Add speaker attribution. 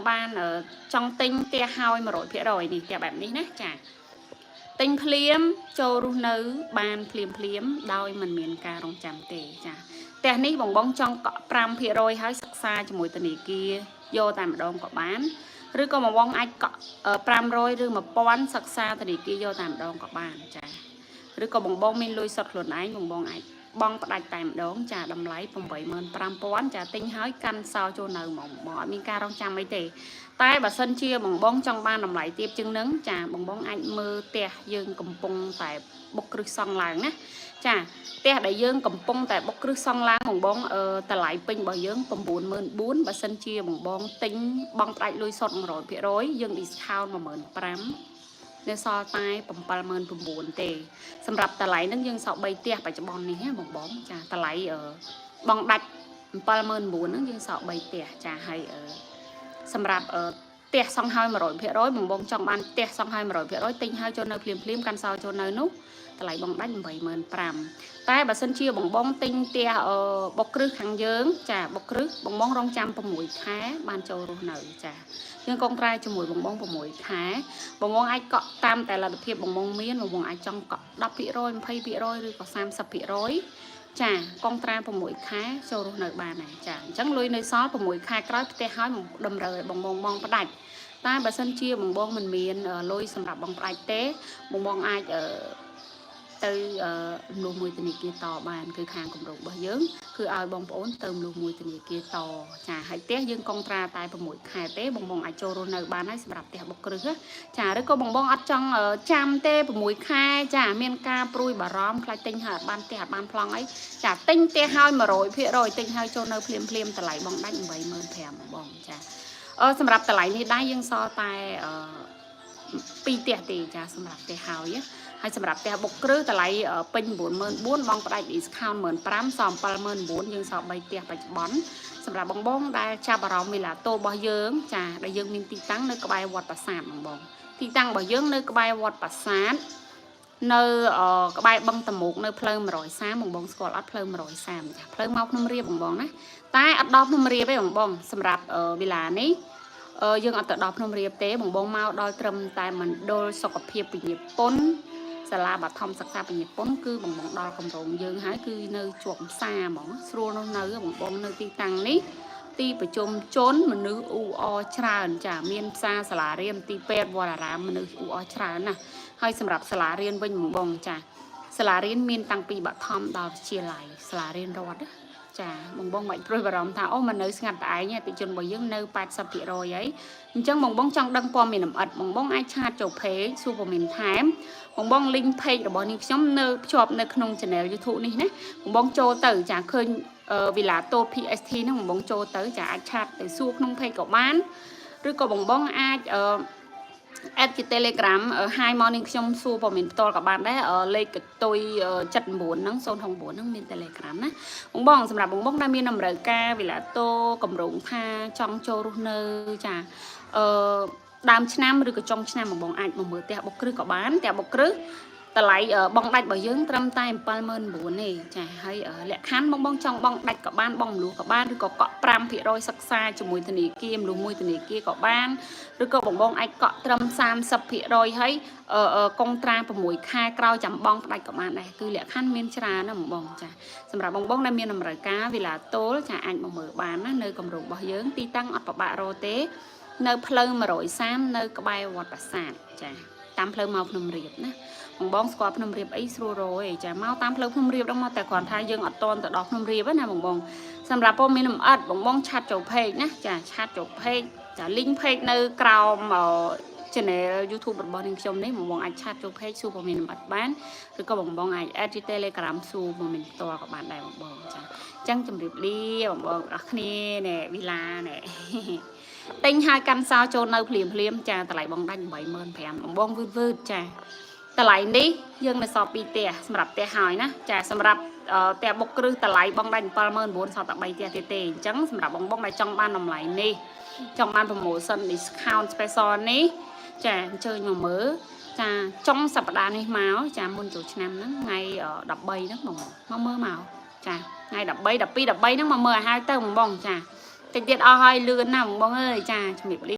Speaker 1: បានចង់ទិញផ្ទះហើយ100%នេះផ្ទះបែបនេះណាចាទិញភ្លាមចូលរស់នៅបានភ្លាមភ្លាមដោយមិនមានការរងចាំទេចាផ្ទះនេះបងបងចង់កក់5%ហើយសិក្សាជាមួយធនាគារយកតែម្ដងក៏បានឬក៏បងបងអាចកក់500ឬ1000សិក្សាធនាគារយកតែម្ដងក៏បានចាឬក៏បងបងមានលុយសុទ្ធខ្លួនឯងបងបងអាចបងផ្ដាច់តែម្ដងចាតម្លៃ85000ចាទិញហើយកាន់សោចូលនៅហ្មងបងអត់មានការរងចាំអីទេតែបើសិនជាបងបងចង់បានតម្លៃទាបជាងនឹងចាបងបងអាចមើលផ្ទះយើងកំពុងតែបុកគ្រឹះសង់ឡើងណាចាផ្ទះដែលយើងកំពុងតែបុកគ្រឹះសង់ឡើងបងបងអឺតម្លៃពេញរបស់យើង94000បើសិនជាបងបងទិញបងផ្ដាច់លុយសុទ្ធ100%យើង discount 15000នៅសល់តែ79000ទេសម្រាប់តម្លៃហ្នឹងយើងសល់3ផ្ទះបច្ចុប្បន្ននេះណាបងបងចាតម្លៃអឺបងដាច់79000ហ្នឹងយើងសល់3ផ្ទះចាហើយអឺសម្រាប់អឺផ្ទះសង់ហើយ100%បងបងចង់បានផ្ទះសង់ហើយ100%ទិញហើយចូលនៅភ្លាមភ្លាមកាន់សោចូលនៅនោះតម្លៃបងដាច់85000តែបើសិនជាបងបងទិញផ្ទះអឺបុកគ្រឹះខាងយើងចាបុកគ្រឹះបងបងរងចាំ6ខែបានចូលរស់នៅចាយើងកងត្រែជាមួយបងបង6ខែបងបងអាចកក់តាមតែលទ្ធភាពបងបងមានបងបងអាចចង់កក់10% 20%ឬក៏30%ចាកងត្រា6ខែចូលរស់នៅបានហើយចាអញ្ចឹងលុយនៅសល់6ខែក្រោយផ្ទះហើយតម្រូវឲ្យបងបងបងផ្ដាច់តែបើសិនជាបងបងមិនមានលុយសម្រាប់បងផ្ដាច់ទេបងបងអាចអឺទៅរំលោះមួយធនាគារតបានគឺខាងគម្រោងរបស់យើងគឺឲ្យបងប្អូនទៅរំលោះមួយធនាគារតចាហើយផ្ទះយើងកងត្រាតែ6ខែទេបងបងអាចចូលរស់នៅបានហើយសម្រាប់ផ្ទះបុកគ្រឹះចាឬក៏បងបងអត់ចង់ចាំទេ6ខែចាមានការព្រួយបារម្ភខ្លាចទិញហើយអត់បានផ្ទះអត់បានប្លង់អីចាទិញផ្ទះហើយ100%ទិញហើយចូលនៅភ្លាមភ្លាមតម្លៃបងដាច់85000បងចាអឺសម្រាប់តម្លៃនេះដែរយើងសល់តែអឺពីរផ្ទះទេចាសម្រាប់ផ្ទះហើយហើយសម្រាប់ផ្ទះបុកគ្រឹះតម្លៃពេញ94000បងផ្ដាច់ discount 15000សល់79000យើងសល់3ផ្ទះបច្ចុប្បន្នសម្រាប់បងបងដែលចាប់អារម្មណ៍វីឡាតូរបស់យើងចាដែលយើងមានទីតាំងនៅក្បែរវត្តប្រាសាទបងបងទីតាំងរបស់យើងនៅក្បែរវត្តប្រាសាទនៅក្បែរបឹងតមោកនៅផ្លូវ130បងបងស្គាល់អត់ផ្លូវ130ចាផ្លូវមកភ្នំរៀបបងបងណាតែអត់ដល់ភ្នំរៀបទេបងបងសម្រាប់វីឡានេះយើងអត់ទៅដល់ភ្នំរៀបទេបងបងមកដល់ត្រឹមតែមណ្ឌលសុខភាពពញាពុនសាលាបឋមសិក្សាពញាពុនគឺបងបងដល់កម្រងយើងហើយគឺនៅជាប់ផ្សារហ្មងស្រួលនោះនៅបងបងនៅទីតាំងនេះទីប្រជុំជនមនុស្សអ៊ូអរច្រើនចាមានផ្សារសាលារៀនទីពេទ្យវត្តអារាមមនុស្សអ៊ូអរច្រើនណាស់ហើយសម្រាប់សាលារៀនវិញបងបងចាសាលារៀនមានតាំងពីបឋមដល់វិទ្យាល័យសាលារៀនរដ្ឋណាចាបងបងមិនព្រួយបារម្ភថាអូមកនៅស្ងាត់តែឯងអតិជនរបស់យើងនៅ80%ហើយអញ្ចឹងបងបងចង់ដឹងព័ត៌មានលម្អិតបងបងអាច chat ចូល page សួរព័ត៌មានថែមបងបង link page របស់នាងខ្ញុំនៅភ្ជាប់នៅក្នុង channel YouTube នេះណាបងបងចូលទៅចាឃើញវីឡាតូ PST ហ្នឹងបងបងចូលទៅចាអាច chat ទៅសួរក្នុង page ក៏បានឬក៏បងបងអាចអឺ add ជា Telegram hi មកនាងខ្ញុំសួរព័ត៌មានផ្ទាល់ក៏បានដែរលេខកតុយ79ហ្នឹង069ហ្នឹងមាន Telegram ណាបងបងសម្រាប់បងបងដែលមានតម្រូវការវីឡាតូកម្រងថាចង់ចូលរស់នៅចាអឺដើមឆ្នាំឬក៏ចុងឆ្នាំបងបងអាចមកមើលផ្ទះបុកគ្រឹះក៏បានផ្ទះបុកគ្រឹះតម្លៃបងដាច់របស់យើងត្រឹមតែ79000ទេចាហើយលក្ខខណ្ឌបងបងចង់បងដាច់ក៏បានបងមលុះក៏បានឬក៏កក់5%សិក្សាជាមួយធនាគារមលុះមួយធនាគារក៏បានឬក៏បងបងអាចកក់ត្រឹម30%ហើយកុងត្រា6ខែក្រោយចាំបងផ្ដាច់ក៏បានដែរគឺលក្ខខណ្ឌមានច្រើនណាបងបងចាសម្រាប់បងបងដែលមានតម្រូវការវីឡាតូលចាអាចមកមើលបានណានៅគម្រោងរបស់យើងទីតាំងអត់ពិបាករកទេនៅផ្លូវ130នៅក្បែរវត្តប្រាសាទចាតាមផ្លូវមកភ្នំរៀបណាបងបងស្គាល់ភ្នំរៀបអីស្រួលរយចាមកតាមផ្លូវភ្នំរៀបដល់មកតែគ្រាន់ថាយើងអត់តន់ទៅដល់ភ្នំរៀបណាបងបងសម្រាប់ព័ត៌មានលម្អិតបងបង chat ចូល page ណាចា chat ចូល page ចា link page នៅក្រោម channel YouTube របស់នាងខ្ញុំនេះបងបងអាច chat ចូល page សួរព័ត៌មានលម្អិតបានឬក៏បងបងអាច add ជា Telegram សួរព័ត៌មានផ្ទាល់ក៏បានដែរបងបងចាអញ្ចឹងជម្រាបលាបងបងអរគ្នាណែវីឡាណែទិញហើយកាន់សោចូលនៅភ្លាមភ្លាមចាតម្លៃបងដាច់85000បងបងវឺតវឺតចាតម្លៃនេះយើងនៅសល់2ផ្ទះសម្រាប់ផ្ទះហើយណាចាសម្រាប់ផ្ទះបុកគ្រឹះតម្លៃបងដាច់79000សល់តែ3ផ្ទះទៀតទេអញ្ចឹងសម្រាប់បងបងដែលចង់បានតម្លៃនេះចង់បាន promotion discount special នេះចាអញ្ជើញមកមើលចាចុងសប្តាហ៍នេះមកចាមុនចូលឆ្នាំហ្នឹងថ្ងៃ13ហ្នឹងបងមកមើលមកចាថ្ងៃ13 12 13ហ្នឹងមកមើលឲ្យហើយទៅបងបងចាតិចទៀតអស់ហើយលឿនណាស់បងបងអើយចាជំរាបលា។